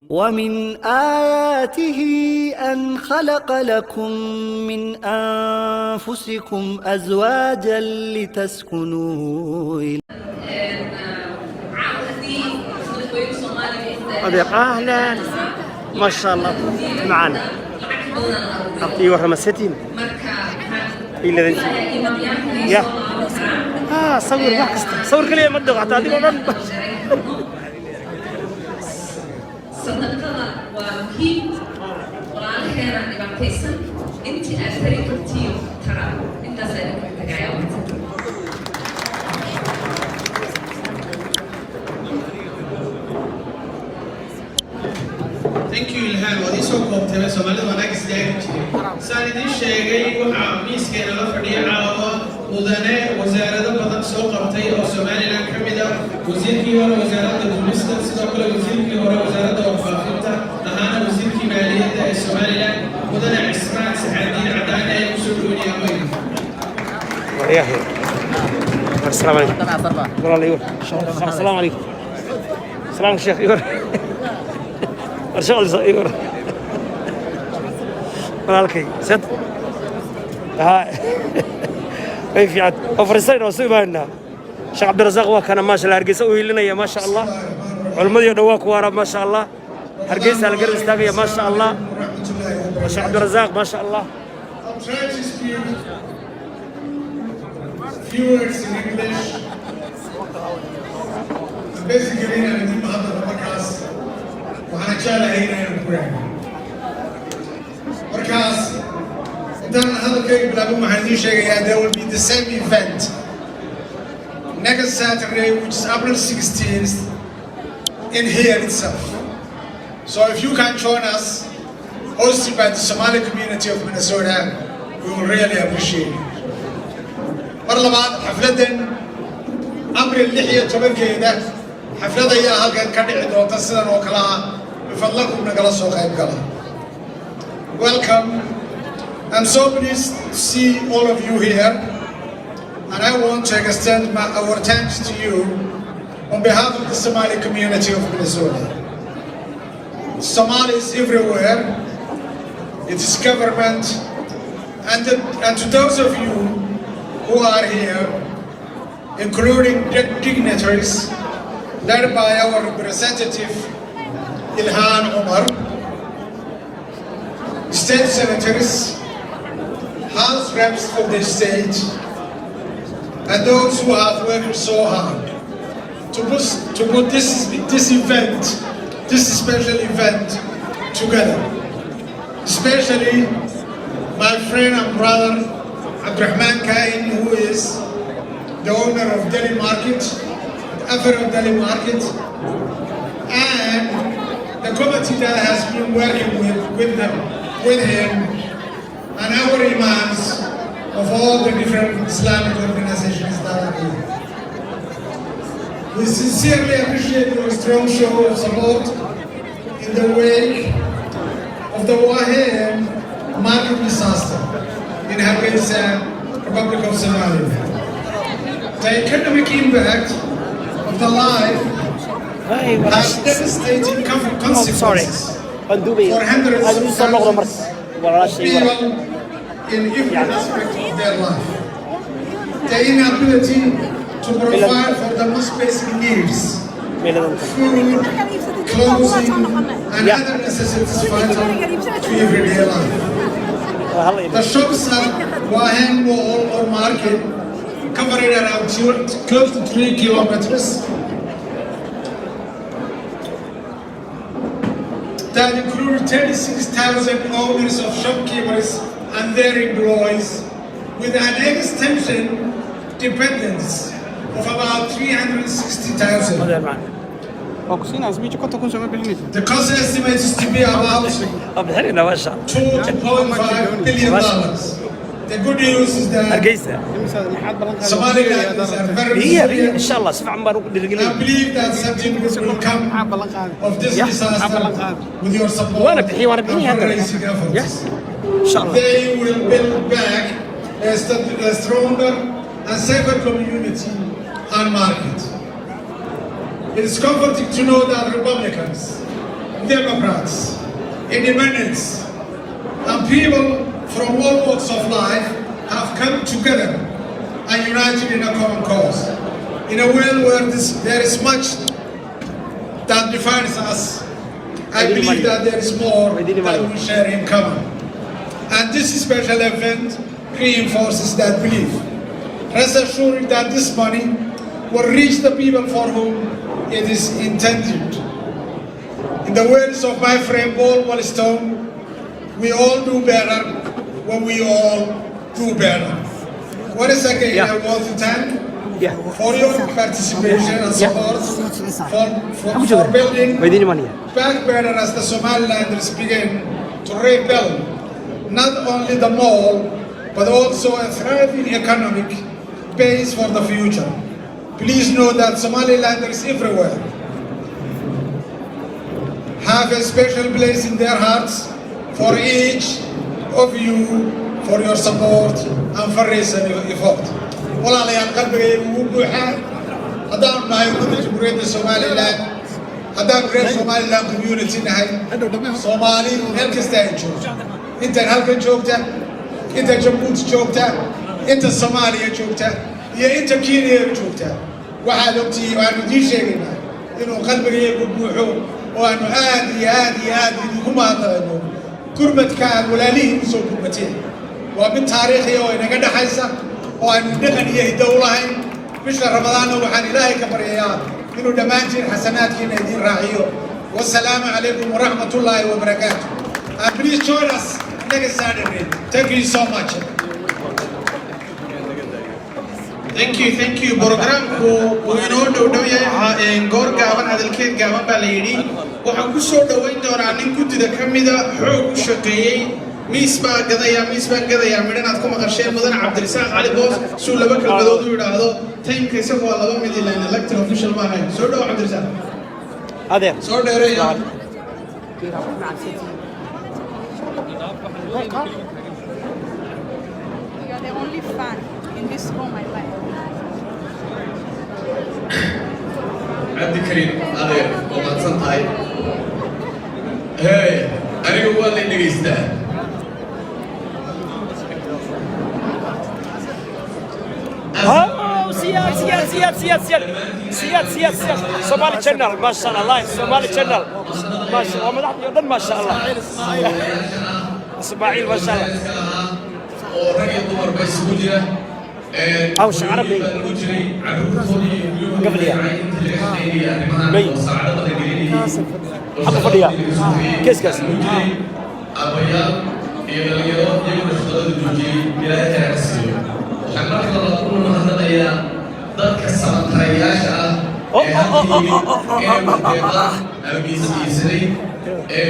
ومن آياته أن خلق لكم من أنفسكم أزواجا لتسكنوا إليها. Adeer, ahlan, ma sha Allah, macaan abtii warrama setiin iladanti ya sawir wax kasta, sawir kaliya ma dhigo, xataa adigoo dhan. Sadaqada waa muhiim. Walaalaheena dhibaataysan intii aad tari kartiin tara. Intaasaa idinka tagaya. Thank you, Ilhan. Waad ii soo koobtay. Soomaalida waa naag istaagi jiray. Saan idiin sheegay, waxaa miiskeena la fadhiya caawa mudane wasaarado badan soo qabtay oo Somaliland ka mid ah: wasiirkii hore wasaaradda duulista, sidoo kale wasiirkii hore wasaaradda warfaafinta, ahaana wasiirkii maaliyadda ee Somaliland, mudane Cismaan Saxardiin Cadaani ayaa kusoo dhaweynaya mayga. Waryahay, السلام عليكم والله يور. السلام عليكم، السلام الشيخ يور شغل يور walaalkay sad ha way fiican oo fariisanayna waa soo imaanaa. Sheekh Cabdirasaaq waa kana, maasha Allah, Hargeysa u hiilinaya, maasha Allah. Culimmadii oo dhan waa ku waara, maasha Allah. Hargeysa la garab istaagaya, maasha Allah. Sheekh Cabdirasaaq, maasha Allah. I'll try to speak few words in English. Basically, inaan idin mahadnaqo markaas, waxaana jeclahay inaynu ku raagno. Markaas intaan hadalkayga bilaabin, waxaan idiin sheegayaa there will be the same event next Saturday, which is April 16th, in here itself. So if you can join us, hosted by the Somali community of Minnesota, we will really appreciate it. Mar labaad, xafladdan Abril 16-keeda xaflad ayaa halkan ka dhici doonta sidan oo kale ah. Bifadlakum, nagala soo qayb gala. Welcome. I'm so pleased to see all of you here, and I want to extend our thanks to you on behalf of the Somali community of Minnesota. Somalis everywhere, its government, and to those of you who are here, including dignitaries led by our representative Ilhan Omar, state senators, House reps of the state, and those who have worked so hard to put this event, this special event together. Especially my friend and brother Abdurrahman Kain, who is the owner of Delhi Market, Afro Delhi Market, and the committee that has been working with them, with him, and our imams of all the different Islamic organizations that are here. We sincerely appreciate your strong show of support in the wake of the Wahen market disaster in Hargeisa, Republic of Somalia. The economic impact of the life has devastating consequences for hundreds of thousands of people in every aspect of their life. The inability to provide for the most basic needs, food, clothing, and other necessities vital to everyday life. The shops at Wahen Mall or Market covered around close to 3 kilometers that include 36,000 owners of shopkeepers and their employees, with an extension dependence of about 360,000. The cost estimate is to be about $2.5 billion. The good news is that Hargeysa Somaliland is a very biya biya resilient. Insha Allah, si fiican baan ugu dhiirigelin. I believe that something good will come of this disaster with your support Waana bixiyey, waana and bixiyey hadda. Fundraising efforts. Insha Allah. They will build back a stronger and safer community and market. It is comforting to know that Republicans Democrats, independents, and people from all walks of life have come together and united in a common cause. In a world where there is much that defines us, I believe that there is more that we share in common. And this special event reinforces that belief. Rest assured that this money will reach the people for whom it is intended. In the words of my friend Paul Wellstone, we all do better when we all do better. Once again, I want to thank for your participation and support for building Waa idiin imanaya. Back better as the Somalilanders begin to rebuild not only the mall, but also a thriving economic base for the future. Please know that Somalilanders everywhere have a special place in their hearts for each of you, for your support and fundraising effort. Walaalayaal, qalbigayga wuu buuxaa. Haddaanu nahay ummadda Jamhuuriyadda Somaliland, haddaanu reer Somaliland community nahay, Soomaali meel kasta ay joogto, intaan halkan joogta, inta Jabuuti joogta, inta Soomaaliya joogta iyo inta Kenya joogta, waxaad ogtihiin, waanu idiin sheegaynaa inuu qalbigayagu buuxo oo aanu aad iyo aad iyo aad idinku mahadnaqayno gurmadka aad walaalihiin usoo gurmateen. Waa mid taariikhiya oo inaga dhexaysa oo aynu dhaqan iyo hiddo u lahayn. Bisha Ramadaanna waxaan Ilaahay ka baryayaa inuu dhammaantiin xasanaadkiina idiin raaciyo. Wasalaamu calaykum waraxmat ullaahi wabarakaatu, and please join us next Saturday. Thank you so much. Thank you, thank you. Programku wuu inoo dhow dhow yahay. Goor gaaban hadalkeed gaaban baa la yidhi. Waxaan ku soo dhoweyn doonaa nin guddida ka mida, xoog u shaqeeyey. Miis baa gadaya, miis baan gadayaa, midhanaad ku maqasheen, mudan Cabdirisaaq Cali Boos, suu laba kelmadood u yidhaahdo. Timeka isagu waa 2 mid ilan elected official ma ahayn. Soo dhow, Cabdirisaaq. Adeer. Soo dheereeya. You are the only fan in this room I like. Cabdikariim, adeer, waa mahadsan tahay. Hee, aniga waa lay dhegaystaa. Oh, Siyaad, Siyaad, Siyaad, Siyaad, Siyaad, Siyaad, Siyaad, Siyaad, Somali Channel, maasha Allah, live Somali Channel, maasha, waa madaxdii oo dhan, maasha Allah, Ismaaciil, maasha Allah. Oo rag iyo dumarba isugu jira. Hawsha carabi. Baa lagu jiray carruurtoodii iyo guryahooda Ka fadhiya. intii laga shaqaynayay arrimahan May. oo saacado badan gelinayay. Xagga fadhiya. Keeskaas. Lagu jiray aabbayaal iyo dhalinyaro iyaguna shaqadooda joojiyey. Ilaahay khayr ka siiyo. Waxaan marka labaad u mahadnaqayaa dadka samantarayaasha ah ee halka yimid inay wax deeqaan ama geesiisanay ee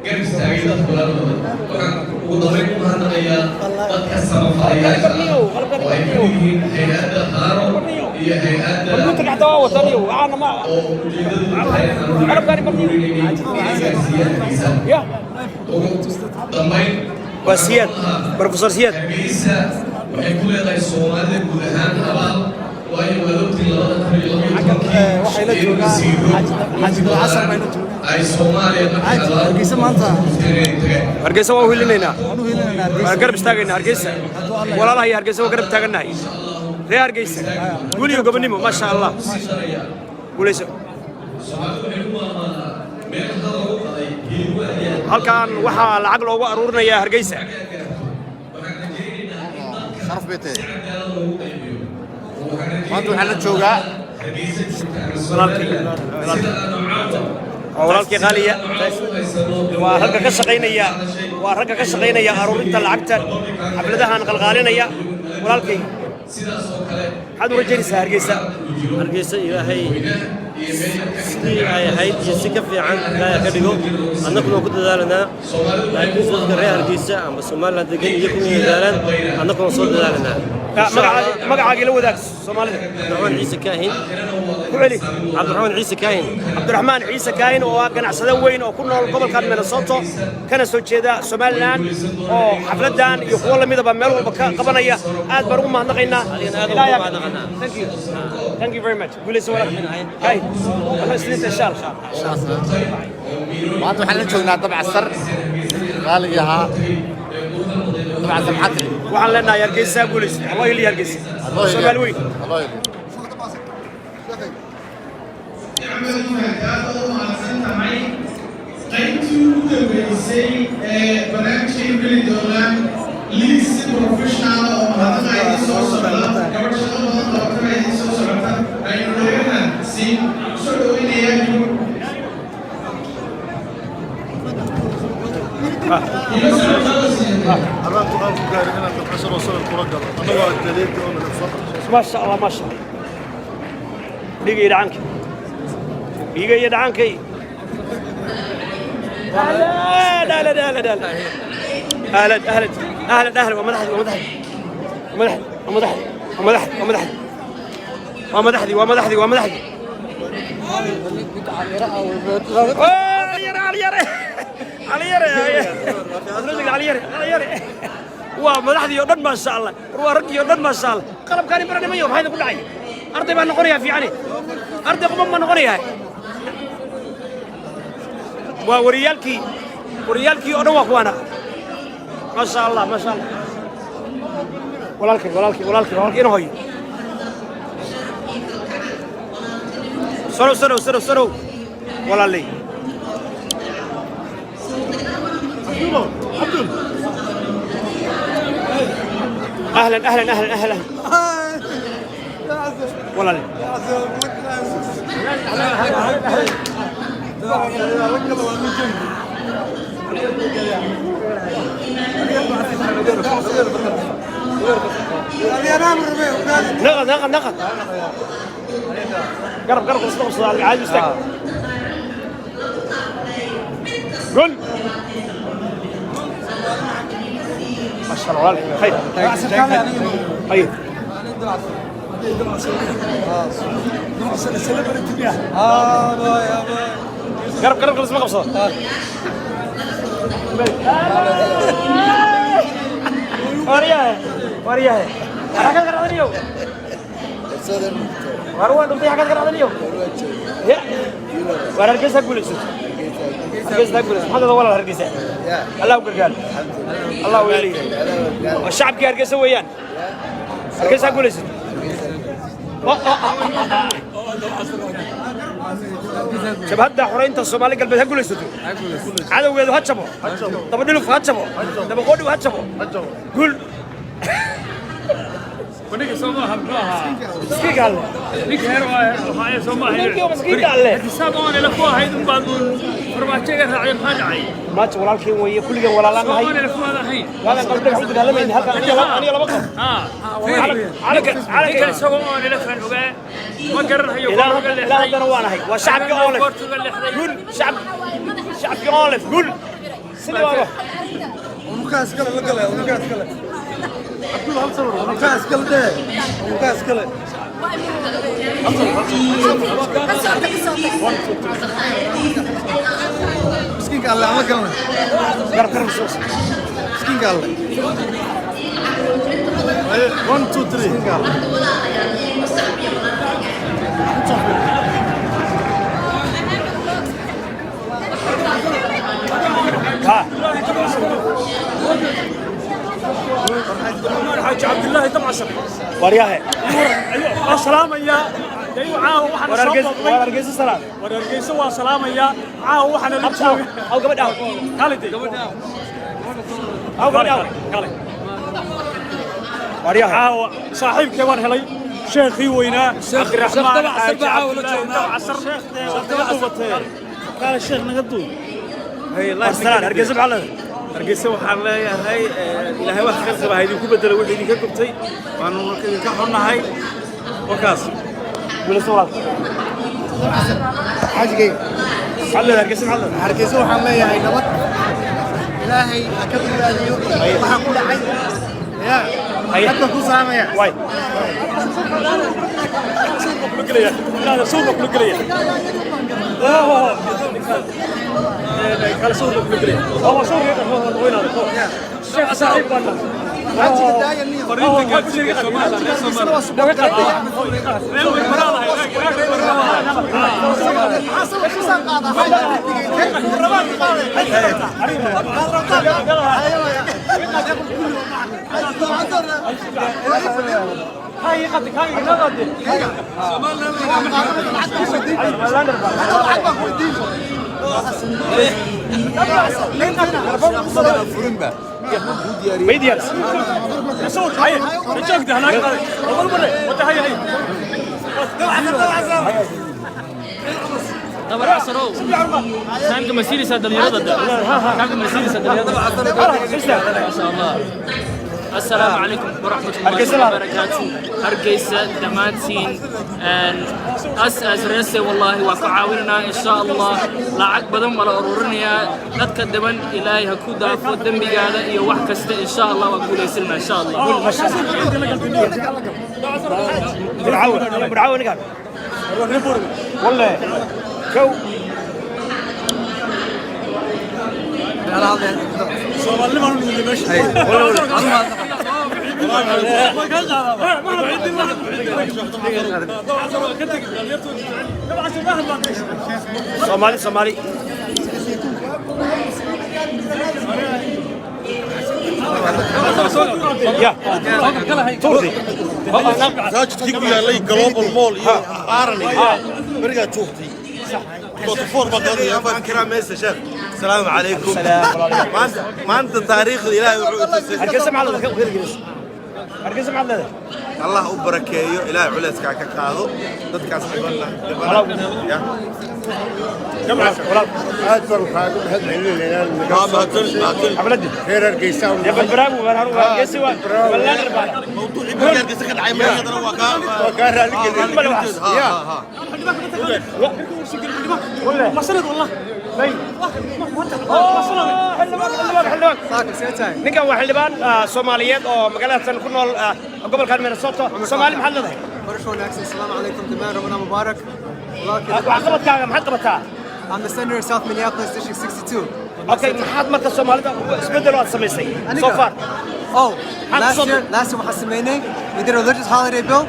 garab istaagay dadka walaalahooda. Waxaan ugu dambayn u mahadnaqayaa dadka samafalayaasha ah oo ay ka mid yihiin hay-adda Qaaro iyo hay-adda Computerka xataa waa wataniyo, waxaana ma oo ujeedadu tahay aanu Carabkaani barniyo. ururinayay inay gaarsiiyaan Hargeysa. Ya. Ugu dambayn, Waa Siyaad, Professor Siyaad. Hargeysa waxay ku leedahay Soomaalida guud ahaan abaal, waayo waad ogtiin 2012-kii Waxay la ee joogaan wasiiro Xaaji Abdulcasar bayna joogaan. ay Soomaaliya markii Xaaji, abaar Hargeysa maanta. inay tageen. Hargeysa waa u hilinaynaa. Waan u helinaynaa Hargeysa. Waan garab istaagaynaa Hargeysa. Walaalaha iyo Hargeysa waa garab taagannahay. Reer Hargeysa, guul iyo gobonimo, maasha Allah, guulayso. Soomaalidu waxay u maamaadaa meel hadal lagu qaday hilib waa. Halkan waxaa lacag loogu aruurinayaa Hargeysa. Waxaan rajaynaynaa in dadka Sharaf bay tahay. si cadaalad loogu qaybiyo. Waxaan Maanta waxaa la joogaa Hargeysa joogta ama Walaalkii. Somaliland sida aanu caawa Waa walaalkii qaaliya, waa ragga ka shaqaynaya, waa ragga ka shaqaynaya aruurinta lacagta xafladahan qalqaalinaya. Walaalkay, sidaas oo kale maxaad u rajaynaysaa Hargeysa? Hargeysa Ilaahay sidii ay ahayd iyo si ka fiican Ilaahay ka dhigo. Annaguna waan ku dadaalanaa, laakiin dadka reer Hargeysa ama Somaliland degan iyo kuwa dadaalaan, annaguna soo dadaalanaa. Magacaaga ila wadaag Soomaalida. Cabdiraxmaan Ciise Kaahin. Ku celi. Cabdiraxmaan Ciise Kaahin. Cabdiraxmaan Ciise Kaahin oo ah ganacsade weyn oo ku nool gobolka Minnesota, kana soo jeeda Somaliland, oo xafladan iyo kuwo lamidaba meel walba ka qabanaya, aad baan ugu mahadnaqaynaa. Adigana aad ugu mahadnaqanaa. Thank you, thank you very much. Guuleyso walaalkay. Hay waxaan isniinta, insha Allah. Maanta waxaan la joognaa Dabcasar qaaligii ahaa. Dabcasar, maxaa tiri? Waxaan leenahay Hargeysa guuleyso. Allah iliya Hargeysa, Soomaali weyn. Allah yidhi. Aad u mahadsan tahay. Qaybtii ugu dambeysay ee barnaamijkaynu geli doonaa, liis si professional oo mahadnaqa idin soo socda, gabadh shaqo badan qabatana idin soo socota. Aynu dhagaha siin soo dhaweynayaa ila socotaa siiyay. Arrintu waxaan ku gaaray inaan Dabcasar oo sawir kula galo annagoo jaliidda oo nala soo qabto. ما شاء الله، ما شاء الله. dhiiga iyo dhacankay, dhiiga iyo dhacankay. اهلا اهلا اهلا اهلا اهلا اهلا اهلا اهلا. ومدحدي ومدحدي ومدحدي ومدحدي ومدحدي ومدحدي ومدحدي ومدحدي ومدحدي. علي يري، علي يري، علي يري، علي يري، علي يري. Waa madaxdii oo dhan, maasha Allah. Waa raggii oo dhan, maasha Allah. Qalabkaani baranimayo, maxay ku dhacay? Arday baan noqonayaa fiicane, arday quman baan noqonayaa. Waa wariyaalkii, wariyaalkii oo dhan waa kuwaana. Maasha Allah, maasha Allah. Walaalkay, walaalkay, walaalkay, walaalkay, ina hoyo. Sorow, sorow, sorow, sorow, walaalay. Cabdul. اهلا اهلا اهلا اهلا، walaalay. نقد نقد نقد، قرب قرب، قص قص، عايز يستك قل. ما شاء الله walaalkay. خير خير. قرب قرب، خلص ما قبصه. waryahe, waryahe, xagad garacdaniyo war waa dhuntay. Xagad garacdaniyo ya war. Hargeysa guulaysato, Hargeysa guulaysato. Maxaad walaal? Hargeysa Allah u gargaar, Allah u yeeliyo. Waa shacabkii Hargeysa weeyaan. Hargeysa guulaysato. Jabhadda Xoreynta Soomaali Galbeed ha guulaysato, cadowgeedu ha jabo, dabadhiluf ha jabo, dabaqoodhiw ha jabo. Guul. Ninka soo maaha, muxuu ahaa? Miskiinka Alle. Ninka heer ahaaye soo maaha. Ninkii oo miskiinka Alle. Xisaab oon ila ku ahayd un baad uun farmaajo iga raacday, maxaa dhacay? Maanta walaalkeen weeye, kulligeen walaalaan nahay. Soo oon ila ku aad ahayn. Waagaan qalbi dhagax u dagaalamayna halkan, aniga laba qof. Ninka isagoo oon ila fan ogaa ma garanayo. Ilaa haddana waan ahay. Waa shacabkii ONLF. Guul shacab, shacabkii ONLF, guul. Sidii baan Unukaas kale la galay, unukaas kale. Cabdul, hal sawir, unukaas kale dheh. Unukaas kale. Miskiinka Alle aan la galnay. Garab garab soo. Miskiinka Alle. One, two, three. Miskiinka Alle. Ha. Xaaji Cabdillaahi Dabcasar. Waryahe. Waa salaamayaa dayu caawa waxaana War soo Hargeysa, booqday. war Hargeysa salaam. War Hargeysa waa salaamayaa. Caawa waxaana la jooga aw gabadha aw. Kaalide. Aw gabadha aw. Kale. Waryahe. Caawa saaxiibkay baan helay, sheekhii weynaa Cabdiraxmaan Xaaji Cabdillaahi Dabcasar. Kaale sheekh naga duub. War salaan Hargeysa, maxaa leedahay? Hargeysa waxaan leeyahay, Ilaahay wax khayr qaba ha idinku bedelo wixii idinka gubtay. Waanu idinka xunnahay wakaas. Guulayso walaalka. Xaajigay. Maxaa leedahay Hargeysa, maxaa leedahay? Hargeysa waxaan leeyahay nabad, Ilaahay ha ka badbaadiyo waxaa ku dhacay. Haye. Hadda ku salaamaya. Waay. Suuqa kula gelaya. Kala suuqa kula gelaya. Oo suuqa weynaada. Sheekh saaxiib baan. Fariinta gaarsiinka Soomaaliya. Ma diyaars. هيا joogta hanaag qaaday oo mar wata haya haya. Dabar casarow taanka ma siinaysaa dhalinyarada? Taanka ma siinaysaa dhalinyarada? Masha Allah. Assalaamu calaykum waraxmatullahi wabarakaatu. Hargeysa dhammaantiin, as as reese, wallahi waa ku caawinanaa insha Allah. Lacag badan waa la ururinayaa dadka dhiban. Ilaahay ha ku daafo dembigaada iyo wax kasta. Insha Allah waa guulaysanaa insha Allah. Burcawe, Burcawe ninkaan. Walle. Kow. Soomaali, Soomaali. Ya. Tuurdi. Masaajidkii ku yaalay Global Mall iyo Aaran iyo berigaa joogtay. 44 baa qaadaya five meesha sheekh. Asalaamu calaykum. Maanta maanta taariikhda Ilaahay wuxuu i tusay. Hargeysa maxaa leedahay? Hargeysa maxaa leedahay? Allah u barakeeyo, Ilaahay culayska ka qaado dadkaas dhibanna dhibana. Ya. Aad baan kaaga mahad celinaynaa. Waa mahadsan, mahadsan. Xafladii. Reer Hargeysa. Ya Barbaraagu waan haru Hargeysa waa wallaan arbaa. Mawduucii beriga Hargeysa ka dhacay ma iyadana waa kaa waa kaa raali gelin. Ha ha. Walle. والله. Bay. Xildhibaan, xildhibaan, xildhibaan. Ninkan waa xildhibaan Soomaaliyeed oo magaalada ku nool gobolkan Minnesota. Soomaali maxaad leedahay? Barasho wanaagsan. Asalaamu calaykum dhammaan. Ramadaan mubaarak. Waxqabadkaaga maxaad qabataa? I'm the senator of South Minneapolis, District 62. Okay, maxaad marka Soomaalida isbeddel aad samaysay so far? Oh, last year waxaan sameynay, we did a religious holiday bill.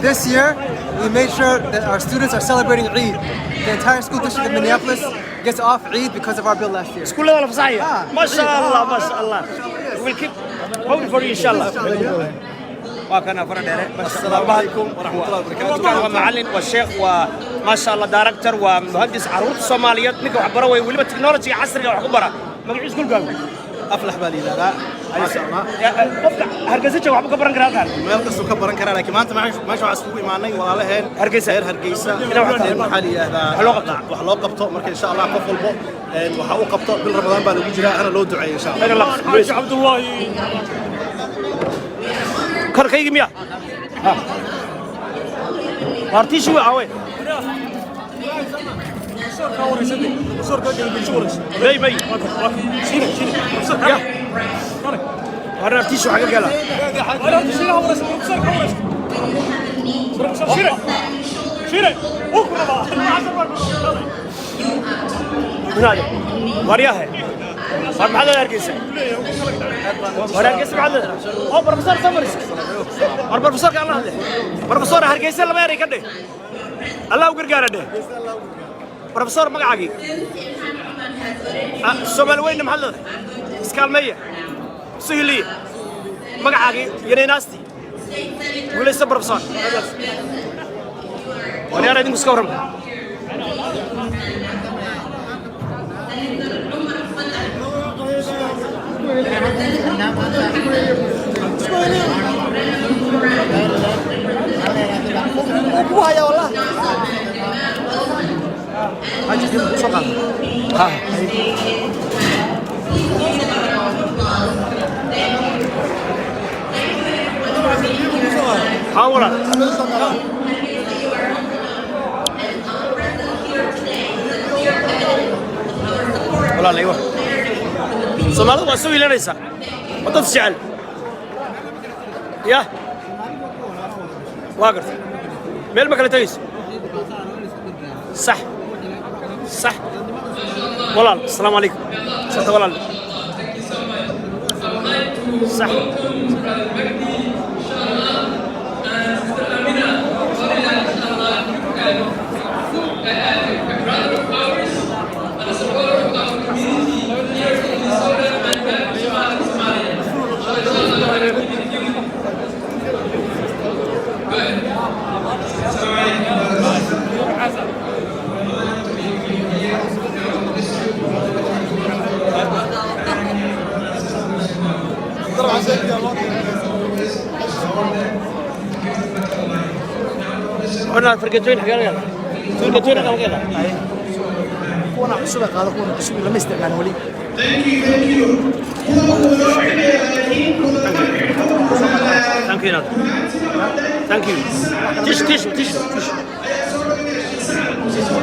This year, we made sure that our students are celebrating Eid. The entire school district of Minneapolis gets off Eid because of our bill last year. Iskuullada la fasaxaya. Ma sha Allah, ma sha Allah. We will keep voting for you inshallah. Waa kana fara dheere. Assalaamu calaykum waraxmatullahi wabarakaatu. Ninkan waa macallin, waa sheekh, waa ma sha Allah director, waa muhandis caruurta Soomaaliyeed. Ninka wax bara way weliba technology casriga wax ku bara. Magaciisa iskuulkaagu? Aflax baa la yidhahdaa, maasha Allah. Qofka Hargeysa jooga waxbuu ka baran karaa halkan. Meel kastuu ka baran karaa, laakiin maanta meesha waxaa iskugu imaanay walaalaheen Hargeysa, reer Hargeysa, Inay wax in maxaa la yidhahdaa wax loo qabto. Wax loo qabto. Marka insha Allah qof walbo waxa uu qabto bil Ramadaan baa lagu jiraa, hana loo duceeyo insha Allah. Xaaji Cabdullaahi. Korkaygi miya? Waartiishi waa awe. May may. Ya. Warna artiishi waxaa ka gala. Shire shire. Inaade. Waryahe. War maxaad leedahay Hargeysa? War Hargeysa maxaad leedahay? Oo professor Samaris. War professorka Allah hadle. Professor Hargeysa lama eray ka dheh. Allah u gargaara dheh. Professor magacaagii? Soomaali weyne maxaad leedahay? Iskaalmeeya. Suhiliya. Magacaagii yanaynaasti. Guulaysta professor. Waryaar idinku iska warrama. Haa walaal. Walaal aywa. Soomaalidu waa soo ilanaysaa. Waa dad jecel. Ya waa gartay, meel ma kala tegayso. Sax walaal. Asalaamu calaykum sata walaal. Sax. Welcome Brother Magdi, inshallah, and Sister Amina, inshallah, a brother of ours and a supporter of our community here in Minnesota and back in Somalia. So inshallah, I will give you. Go ahead. السلام عليكم. Cunaa fargeetooyin xagee laga helaa? Fargeetooyin xagee laga helaa? Kuwana cusub qaado, kuwana cusub lama isticmaalin weli. Thank you, thank you. Kuwa uu noo xidhay laakiin Thank you, Nader. Thank you. Tish, tish, tish, tish. Ayaa soo dhaweynaya Sheekh Sacad Muuse soo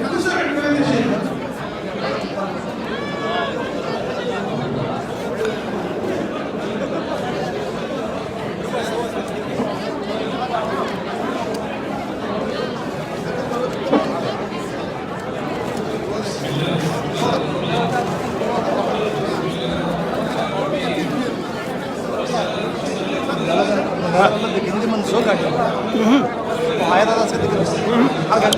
ku soo celimaanta sheekh. Magaalada ma degan, man soo gaadhay. Hay'adahaas ka degan halkan.